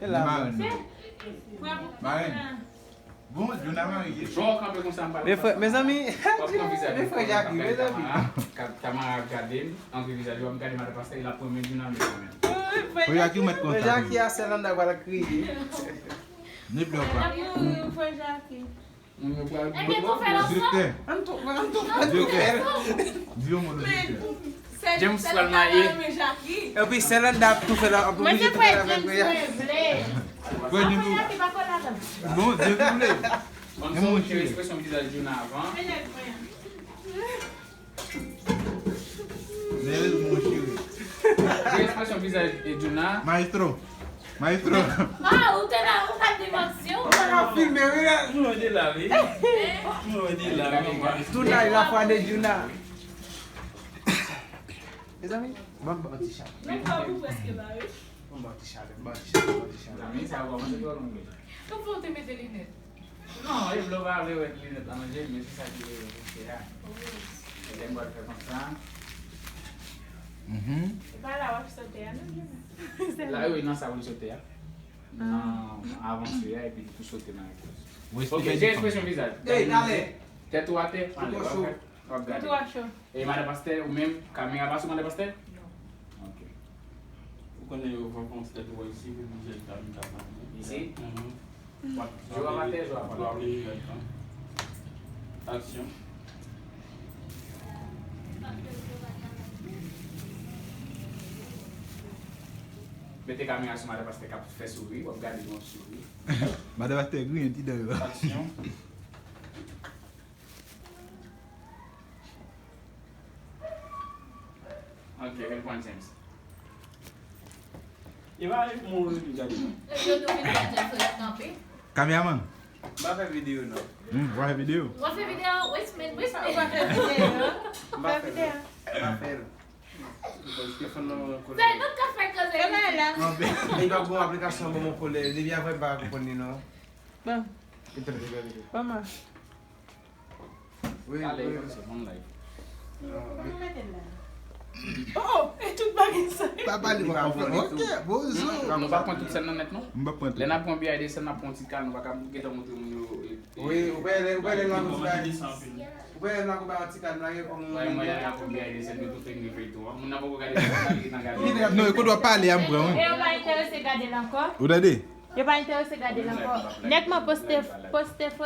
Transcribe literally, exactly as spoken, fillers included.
Li marenn nou. Marenn. Bon, Djouna marye. Jan w kanpe konsa, m pral. Men frè, mezanmi, men frè Jackie, mezanmi. Kamera ap gade m, antre vizaj yo, m gade madan pastè, l ap pran men Djouna, men kanmenm. Frè Jackie, ou mèt konsa. Frè Jackie a Selanda pral kriye. Ne plè pa. Frè Jackie. Moun yo pral. Ebyen, tou fè l ansanm. Direktè. Ann tou, ann tou fè l, tou fè l. Di yon mo, direktè. James pral marye. Epi Selanda ap tou fè l, ap oblije tou fè l avèk James. Frè James. Bon, James vle. Ban m fè yon ekspresyon vizaj Djouna avan. Nerez, mon chéri. Ki ekspresyon vizaj Djouna? Maestro. Maestro. Ah, ou te la, ou pa t di m aksyon. Ou pa ka filme, wi, la. Djouna te la, wi. Djouna te la, wi. Tonight, la foi de Djouna. Mezanmi, ban m ba w ti chalè. Men kòb ou prèske bare. Ban m ba w ti chalè, ban m ba w ti chalè, ban m ba w ti chalè. Mezanmi, sa yo kòmanse twò long deja. Kòman w te mete linèt? Non, e vle w pa vle wè linèt la nan je m, men se sa ki reyèl, se a. Lè m pral fè konsa. Mhm. E pa la w ap sote a, non, Djouna? La, wi, nan sa pou l sote a. Nan avanse a, epi pou sote nan ekòs. Ok, gen ekspresyon vizaj. Ey, talè. Tèt ou atè, anlè, w ap gade. W ap gade. Tou a cho. E madan pastè, ou menm, kamera pa sou madan pastè? Non. Ok. Ou konnen yo va panse tèt ou isi, pou vizaj la vin ka pale. Isi? Mhm. Jou ap atè, jou ap atè. Aksyon. Mete kamera sou madan pastè k ap fè souri, w ap gade l, w ap souri. Madan pastè griyen ti dan yo. Aksyon. Ok, reprann James. E pa moun ou vin gade non. Yo tou vin gade James, yo kanpe. Kameraman. M pa fè videyo non. Hmm, w pa fè videyo? W pa fè videyo? Wait a minute, wait a minute. Ou pa fè videyo? M pa fè l. M pa fè l. Stefano kole. Se nou k ap fè koze isit. Li pa bon aplikasyon bon mon kole. Depi avè m pa konprann li non. Bon. Ban mwen. Wi, wi. Oh, e tout bagay sa. Pa pale, pa pale. Ok, bozo. Nou pa pran tout sèn nan nèt non. M pa pran tout. Lè n ap pran B I de sèn, n ap pran ti kal, nou pa ka gentan montre moun yo. Wi, ou wè lè, ou wè lè nan kouba. Ou wè lè nan kouba ti kal, nan gen kòm. Wè mwen lè n ap pran B I de sèn, nou tou fè nou fè tou. Moun nan poko gade sa, li nan gade. Non, e kote w ap pale a m pran wi. E yo pa enterese gade l ankò. Ou tande? Yo pa enterese gade l ankò. Nètman poste, poste foto.